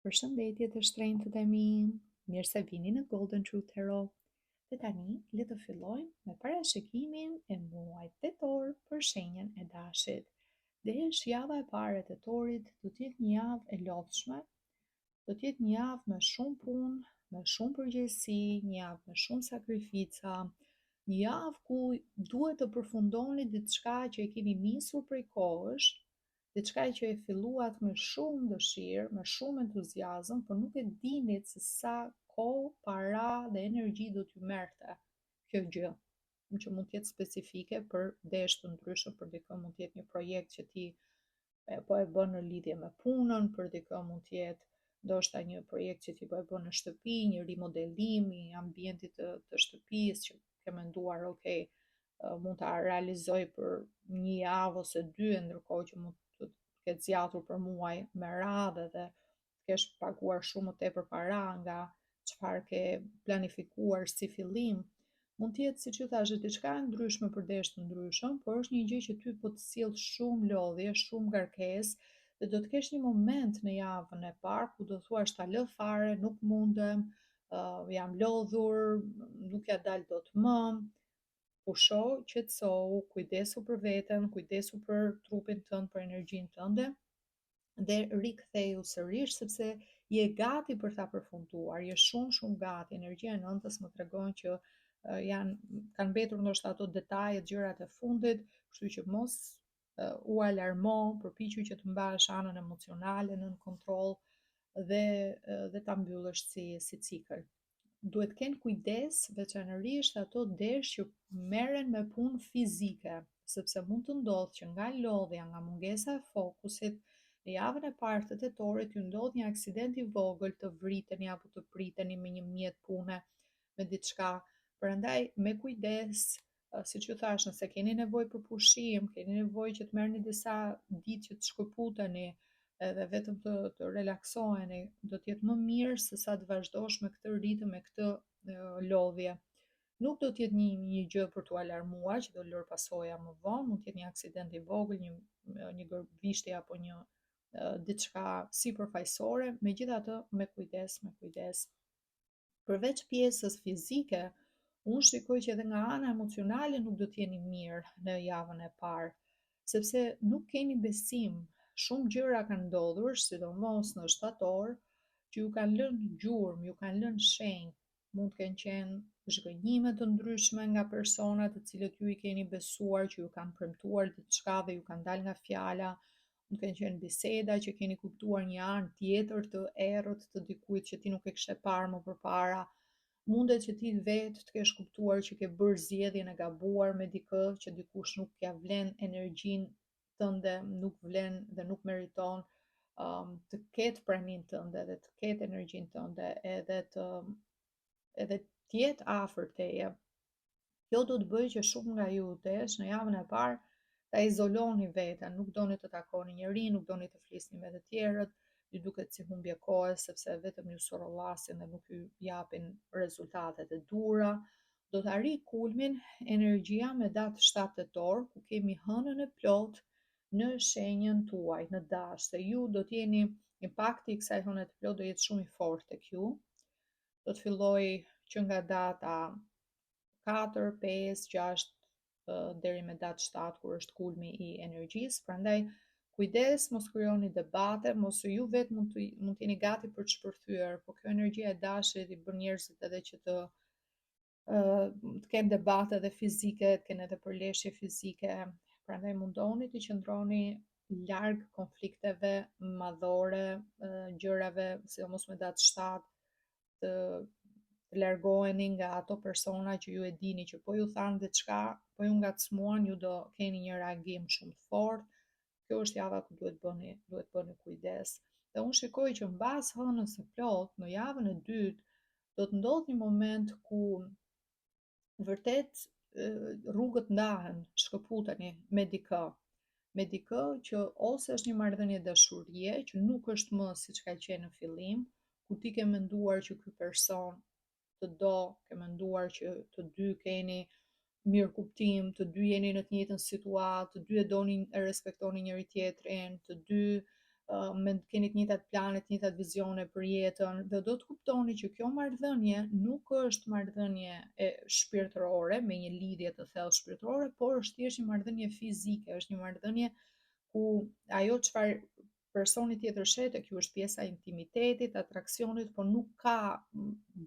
Përshëndetje të shtrenjtët e mi, mirë se vini në Golden Truth Tarot. Dhe tani le të fillojmë me parashikimin e muajit tetor për shenjën e dashit. Desh java e parë e tetorit do të jetë një javë e lodhshme, do të jetë një javë me shumë punë, me shumë përgjegjësi, një javë me shumë sakrifica, një javë ku duhet të përfundoni diçka që e keni nisur prej kohësh, diçka që e filluat me shumë dëshirë, me shumë entuziazëm, por nuk e dinit se sa kohë, para dhe energji do t'ju merrte kjo gjë, që mund të jetë specifike për desh të ndryshëm, për dikë mund të jetë një projekt që ti e, po e bën në lidhje me punën, për dikë mund të jetë ndoshta një projekt që ti po e bën në shtëpi, një rimodelim i ambientit të, të shtëpisë që ke menduar, ok, mund ta realizoj për një javë ose dy, e ndërkohë që mund të ketë zgjatur për muaj me radhë dhe të kesh paguar shumë më tepër para nga çfarë ke planifikuar si fillim. Mund të jetë, siç ju thashë, diçka e ndryshme për desh të ndryshëm, por është një gjë që ty po të sjell shumë lodhje, shumë ngarkesë dhe do të kesh një moment në javën e parë ku do thuash ta lë fare, nuk mundem, uh, jam lodhur, nuk ja dal dot më. Pusho, qetësohu, kujdesu për veten, kujdesu për trupin tënd, për energjinë tënde dhe rikthehu sërish sepse je gati për ta përfunduar, je shumë shumë gati. Energjia e nëntës më tregon që janë kanë mbetur ndoshta ato detajet, gjërat e fundit, kështu që mos u alarmo, përpiqu që të mbash anën emocionale nën kontroll dhe dhe ta mbyllësh si si cikël. Duhet të kenë kujdes veçanërisht ato desh që merren me punë fizike, sepse mund të ndodhë që nga lodhja, nga mungesa e fokusit, në javën e parë të tetorit ju ndodh një aksident i vogël, të vriteni apo të priteni me një mjet pune, me diçka. Prandaj me kujdes, siç ju thashë, nëse keni nevojë për pushim, keni nevojë që të merrni disa ditë që të shkëputeni edhe vetëm të të relaksoheni, do të jetë më mirë se sa të vazhdosh me këtë ritëm, me këtë lodhje. Nuk do të jetë një një gjë për t'u alarmuar që do lërë pasoja më vonë, mund të jetë një aksident i vogël, një një gërvishtje apo një diçka sipërfaqësore, megjithatë me kujdes, me kujdes. Përveç pjesës fizike, unë shikoj që edhe nga ana emocionale nuk do të jeni mirë në javën e parë, sepse nuk keni besim. Shumë gjëra kanë ndodhur, sidomos në shtator, që ju kanë lënë gjurmë, ju kanë lënë shenjë. Mund të kenë qenë zhgënjime të ndryshme nga persona të cilët ju i keni besuar, që ju kanë premtuar diçka dhe ju kanë dalë nga fjala, Mund të kenë qenë biseda që keni kuptuar një anë tjetër të errët të dikujt që ti nuk e kishe parë më përpara. Mundet që ti vetë të kesh kuptuar që ke bërë zgjedhjen e gabuar me dikë, që dikush nuk ja vlen energjinë tënde, nuk vlen dhe nuk meriton um, të ketë praninë tënde dhe të ketë energjinë tënde edhe të edhe të jetë afër teje. Kjo do të bëjë që shumë nga ju desh në javën e parë ta izoloni veten, nuk doni të takoni njeri, nuk doni të flisni me të tjerët, ju duket si humbje kohe sepse vetëm ju sorollasin dhe nuk ju japin rezultatet e duhura. Do të arrijë kulmin energjia me datë 7 tetor, ku kemi hënën e plotë në shenjën tuaj, në dash, se ju do të jeni impakti i kësaj hëne të plotë do jetë shumë i fortë tek ju. Do të fillojë që nga data 4, 5, 6 deri me datë 7 kur është kulmi i energjisë, prandaj kujdes mos krijoni debate, mos ju vetë mund të mund të jeni gati për të shpërthyer, po kjo energjia e dashit i bën njerëzit edhe që të të kenë debate edhe fizike, të kenë edhe përleshje fizike, prandaj mundoni të qëndroni larg konflikteve madhore, gjërave, sidomos me datë 7, të të largoheni nga ato persona që ju e dini që po ju thanë diçka, po ju ngacmuan, ju do keni një reagim shumë të fortë. Kjo është java ku duhet bëni, duhet bëni kujdes. Dhe unë shikoj që mbas hënës së plotë, në javën e dytë, do të ndodhë një moment ku vërtet rrugët ndahen, shkëputeni me dikë, me dikë që ose është një marrëdhënie dashurie që nuk është më siç ka qenë në fillim, ku ti ke menduar që ky person të do, ke menduar që të dy keni mirëkuptim, të dy jeni në të njëjtën situatë, të dy e doni e respektoni njëri tjetrin, të dy Me keni të njëjtat plane, të njëjtat vizione për jetën dhe do të kuptoni që kjo marrëdhënie nuk është marrëdhënie e shpirtërore me një lidhje të thellë shpirtërore, por është thjesht një marrëdhënie fizike, është një marrëdhënie ku ajo çfarë personi tjetër sheh tek ju është pjesa e intimitetit, atraksionit, por nuk ka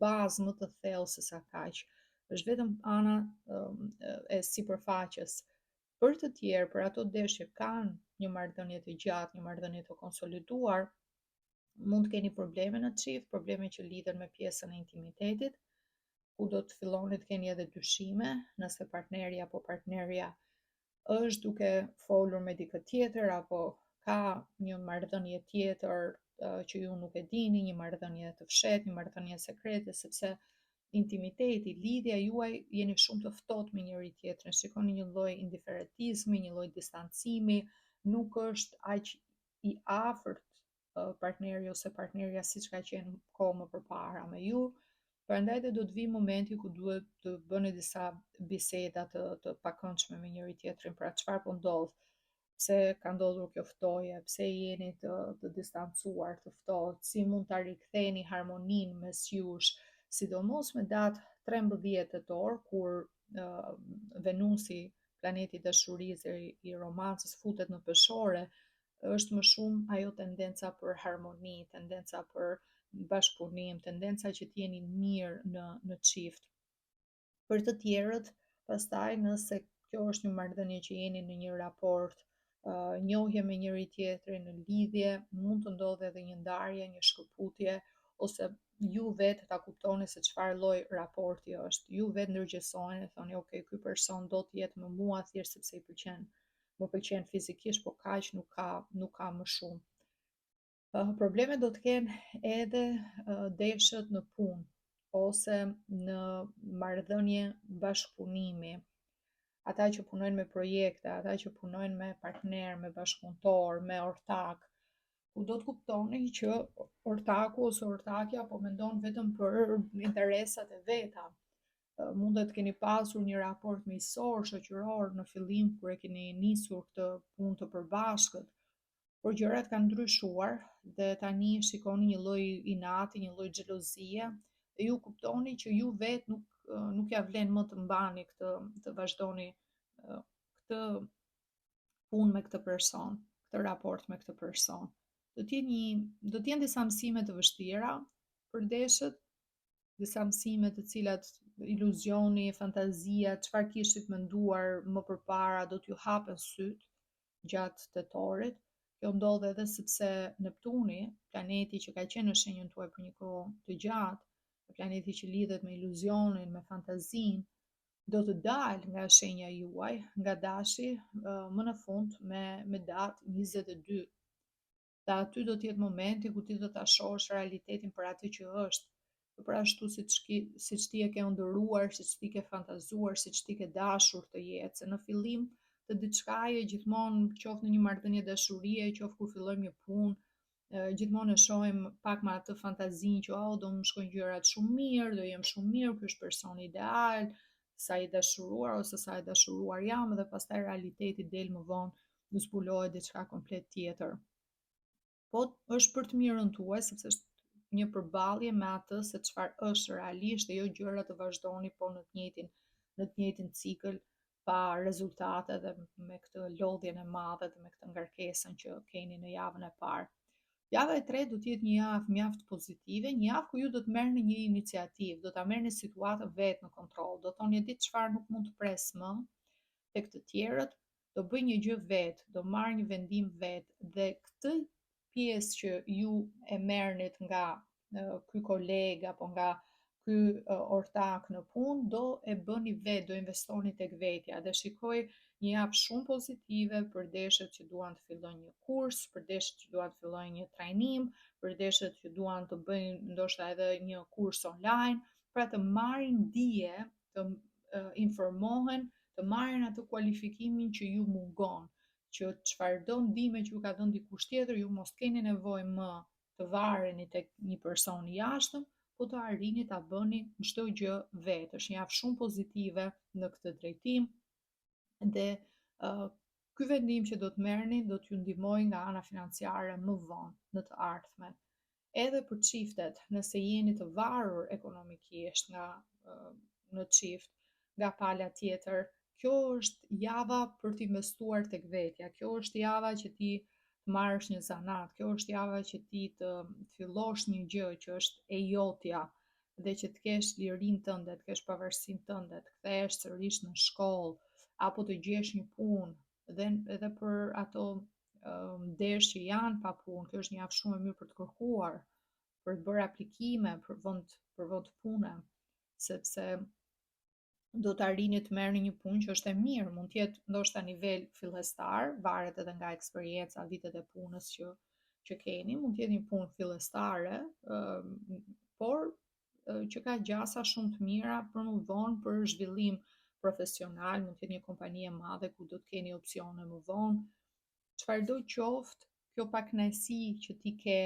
bazë më të thellë se sa kaq. Është vetëm ana e sipërfaqes. Për të tjerë, për ato desh që kanë një marrëdhënie të gjatë, një marrëdhënie të konsoliduar, mund të keni probleme në çift, probleme që lidhen me pjesën e intimitetit, ku do të filloni të keni edhe dyshime nëse partneri apo partnerja është duke folur me dikë tjetër apo ka një marrëdhënie tjetër që ju nuk e dini, një marrëdhënie të fshehtë, një marrëdhënie sekrete, sepse intimiteti, lidhja juaj jeni shumë të ftohtë me njëri tjetrin, shikoni një lloj indiferentizmi, një lloj distancimi, nuk është aq i afërt partneri ose partnerja siç ka qenë kohë më përpara me ju. Prandaj dhe do të vijë momenti ku duhet të bëni disa biseda të të pakëndshme me njëri tjetrin, pra çfarë po ndodh, pse ka ndodhur kjo ftohje, pse jeni të të distancuar, të ftohtë, si mund ta riktheni harmoninë mes jush, sidomos me datë 13 tetor kur uh, Venusi, planeti i dashurisë i, i romancës futet në peshore, është më shumë ajo tendenca për harmoni, tendenca për bashkëpunim, tendenca që të jeni mirë në në çift. Për të tjerët, pastaj nëse kjo është një marrëdhënie që jeni në një raport uh, njohje me njëri tjetrin në lidhje, mund të ndodhë edhe një ndarje, një shkëputje ose ju vetë ta kuptoni se çfarë lloj raporti është. Ju vetë ndërgjegjësoheni dhe thoni, ok, ky person do të jetë me mua thjesht sepse i pëlqen, më pëlqen fizikisht, po kaq nuk ka nuk ka më shumë. Uh, probleme do të kenë edhe uh, deshët në punë ose në marrëdhënie bashkëpunimi. Ata që punojnë me projekte, ata që punojnë me partnerë, me bashkëpunëtorë, me ortak, ku do të kuptoni që ortaku ose ortakja po mendon vetëm për interesat e veta. Mundet të keni pasur një raport miqësor, shoqëror në fillim kur e keni nisur këtë punë të përbashkët, por gjërat kanë ndryshuar dhe tani shikoni një lloj inati, një lloj xhelozie dhe ju kuptoni që ju vetë nuk nuk ja vlen më të mbani këtë të vazhdoni këtë punë me këtë person, këtë raport me këtë person. Do të jenë një do të jenë disa mësime të vështira për deshët, disa mësime të cilat iluzioni, fantazia, çfarë kishit menduar më përpara do t'ju hapen sytë gjatë tetorit. Kjo ndodh edhe sepse Neptuni, planeti që ka qenë në shenjën tuaj për një kohë të gjatë, planeti që lidhet me iluzionin, me fantazinë, do të dalë nga shenja juaj, nga dashi, më në fund me me datë 22 Dhe aty do të jetë momenti ku ti do ta shohësh realitetin për atë që është, jo për ashtu siç ki, siç ti e ke ëndërruar, siç ti ke fantazuar, siç ti ke dashur të jetë, se në fillim të diçkaje gjithmonë qoftë në një marrëdhënie dashurie, qoftë kur fillojmë një punë, gjithmonë e shohim pak me atë fantazinë që oh, do më shkojnë gjërat shumë mirë, do jem shumë mirë, ky është personi ideal, sa i dashuruar ose sa e dashuruar jam dhe pastaj realiteti del më vonë ju zbulohet diçka komplet tjetër. Po është për të mirën tuaj sepse është një përballje me atë se çfarë është realisht dhe jo gjëra të vazhdoni po në të njëjtin në të njëjtin cikël pa rezultate dhe me këtë lodhjen e madhe dhe me këtë ngarkesën që keni në javën e parë. Java e tretë do të jetë një javë mjaft pozitive, një javë ku ju do të merrni një iniciativë, do ta merrni situatën vetë në kontroll, do thoni e di çfarë nuk mund të pres më tek të tjerët, do bëj një gjë vetë, do marr një vendim vetë dhe këtë pjesë që ju e merrnit nga ky koleg apo nga ky ortak në punë, do e bëni vetë, do investoni tek vetja dhe shikoj një javë shumë pozitive për deshët që duan të fillojnë një kurs, për deshët që duan të fillojnë një trajnim, për deshët që duan të bëjnë ndoshta edhe një kurs online, pra të marrin dije, të informohen, të marrin atë kualifikimin që ju mungon, që çfarëdo ndihme që ju ka dhënë dikush tjetër, ju mos keni nevojë më të vareni tek një person i jashtëm, po të arrini ta bëni çdo gjë vetë. Është një javë shumë pozitive në këtë drejtim dhe uh, Ky vendim që do të merrni do t'ju ndihmojë nga ana financiare më vonë në të ardhmen. Edhe për çiftet, nëse jeni të varur ekonomikisht nga në çift, nga pala tjetër, kjo është java për të investuar tek vetja. Kjo është java që ti të marrësh një zanat, kjo është java që ti të fillosh një gjë që është e jotja dhe që të kesh lirinë tënde, të kesh pavarësinë tënde, të kthehesh sërish në shkollë apo të gjesh një punë dhe edhe për ato desh që janë pa punë, kjo është një javë shumë e mirë për të kërkuar, për të bërë aplikime për vend për vend pune, sepse do të arrini të merrni një punë që është e mirë, mund të jetë ndoshta nivel fillestar, varet edhe nga eksperienca, vitet e punës që që keni, mund të jetë një punë fillestare, ë por që ka gjasa shumë të mira për më vonë për zhvillim profesional, mund të jetë një kompani e madhe ku do të keni opsione më vonë. Çfarëdo qoftë, kjo pakënaqësi që ti ke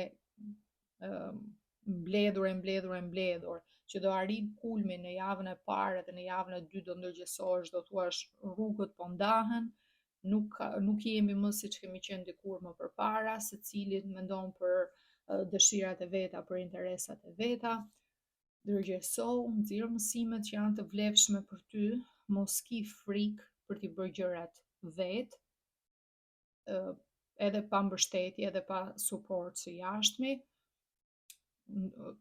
mbledhur e mbledhur e mbledhur, që do arrin kulmin në javën e parë dhe në javën e dytë do ndërgjegjësohesh, do thuash rrugët po ndahen, nuk nuk jemi më siç kemi qenë dikur më përpara, secili mendon për dëshirat e veta, për interesat e veta. Ndërgjegjësohu, nxirr mësimet që janë të vlefshme për ty, mos ki frikë për t'i bërë gjërat vetë, edhe pa mbështetje, edhe pa suport së jashtmi.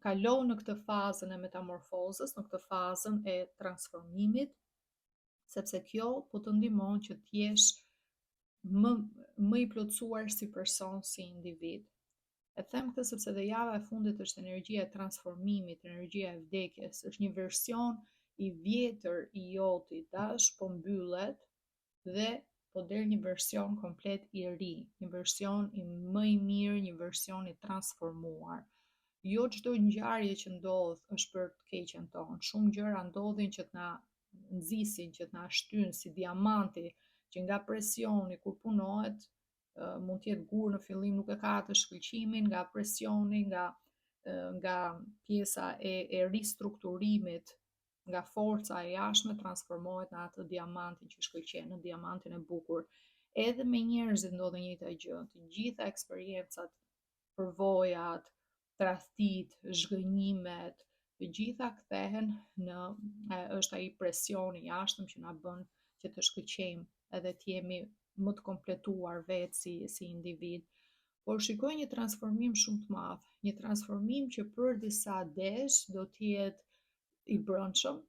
Kalo në këtë fazën e metamorfozës, në këtë fazën e transformimit, sepse kjo po të ndihmon që të jesh më më i plotësuar si person, si individ. E them këtë sepse dhe java e fundit është energjia e transformimit, energjia e vdekjes, është një version i vjetër i joti, dash po mbyllet dhe po del një version komplet i ri, një version i më i mirë, një version i transformuar. Jo çdo ngjarje që ndodh është për të keqen tonë. Shumë gjëra ndodhin që të na nxisin, që të na shtyjnë si diamanti, që nga presioni kur punohet, mund të jetë gur në fillim nuk e ka atë shkëlqimin nga presioni, nga nga pjesa e, e ristrukturimit, nga forca e jashtme transformohet në atë diamantin që shkëlqen, në diamantin e bukur. Edhe me njerëzit ndodh e njëjta gjë, të gjitha eksperiencat, përvojat, tradhtitë, zhgënjimet, të gjitha kthehen në është ai presioni i jashtëm që na bën që të shkëlqejmë edhe të jemi më të kompletuar vetë si si individ. Por shikoj një transformim shumë të madh, një transformim që për disa desh do të jetë i brendshëm,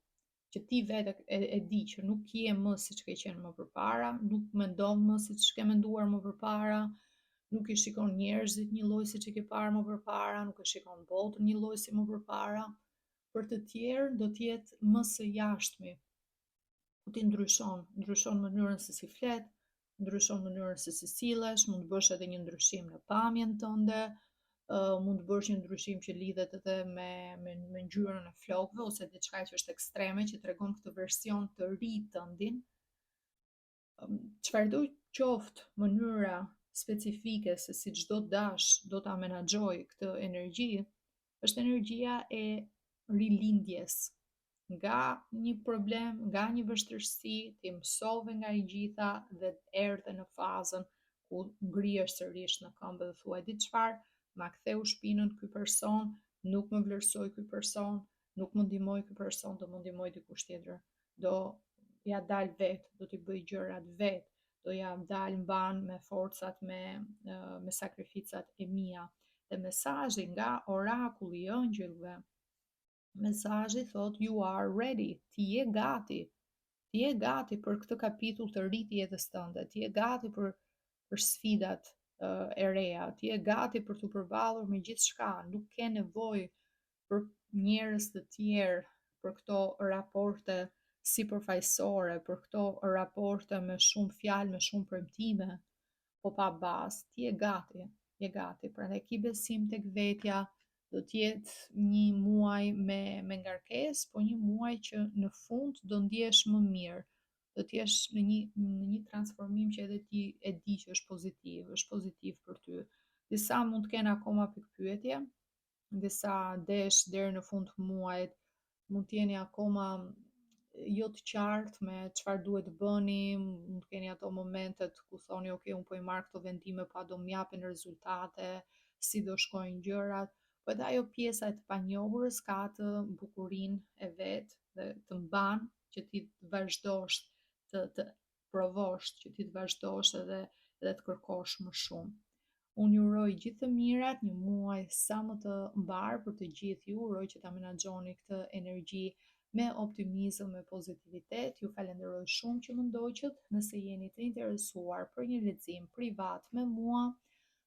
që ti vetë e, e di që nuk je më siç ke qenë më përpara, nuk mendon më siç ke menduar më përpara, nuk i shikon njerëzit një lloj siç i ke parë më përpara, nuk e shikon botën një lloj si më përpara. Për të tjerë do të jetë më së jashtmi, ku ti ndryshon, ndryshon mënyrën se si flet, ndryshon mënyrën se si sillesh, mund të bësh edhe një ndryshim në pamjen tënde, uh, mund të bësh një ndryshim që lidhet edhe me me me ngjyrën e flokëve ose diçka që është ekstreme që tregon këtë version të ri tëndin. Çfarëdo qoftë mënyra specifike se si çdo dash do ta menaxhojë këtë energji, është energjia e rilindjes nga një problem, nga një vështirësi, ti mësove nga e gjitha dhe erdhe në fazën ku ngrihesh sërish në këmbë dhe thua, di çfarë, ma ktheu shpinën ky person, nuk më vlerësoi ky person, nuk më ndihmoi ky person, do më ndihmojë dikush tjetër. Do ja dal vetë, do t'i bëj gjërat vetë, do ja dal mbanë me forcat, me me sakrificat e mia. Dhe mesazhi nga orakulli i ëngjëllve, mesazhi thotë you are ready, ti je gati. Ti je gati për këtë kapitull të ri të jetës tënde, ti je gati për për sfidat e reja, ti je gati për t'u përballur me gjithçka, nuk ke nevojë për njerëz të tjerë, për këto raporte sipërfaqësore, për këto raporte me shumë fjalë, me shumë premtime, po pa bazë, ti je gati, je gati. Prandaj ki besim tek vetja, do të jetë një muaj me me ngarkesë, po një muaj që në fund do ndjehesh më mirë. Do të jesh në një në një transformim që edhe ti e di që është pozitiv, është pozitiv për ty. Disa mund të kenë akoma pikëpyetje, disa desh deri në fund të muajit mund të jeni akoma jo të qartë me çfarë duhet të bëni, mund të keni ato momentet ku thoni, ok, unë po i marr këto vendime, po a do më japin rezultate, si do shkojnë gjërat, po edhe ajo pjesa e të panjohurës ka atë bukurinë e vet dhe të mban që ti të vazhdosh të të provosh, që ti të vazhdosh edhe edhe të kërkosh më shumë. Unë ju uroj gjithë të mirat, një muaj sa më të mbarë për të gjithë ju, uroj që ta menaxhoni këtë energji me optimizëm, me pozitivitet. Ju falenderoj shumë që më ndoqët. Nëse jeni të interesuar për një lexim privat me mua,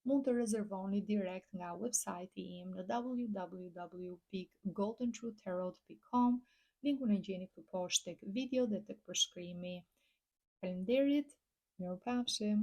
mund të rezervoni direkt nga website-i im në www.goldentruthtarot.com. Linkun e gjeni këtu poshtë tek video dhe tek përshkrimi. Faleminderit, mirupafshim.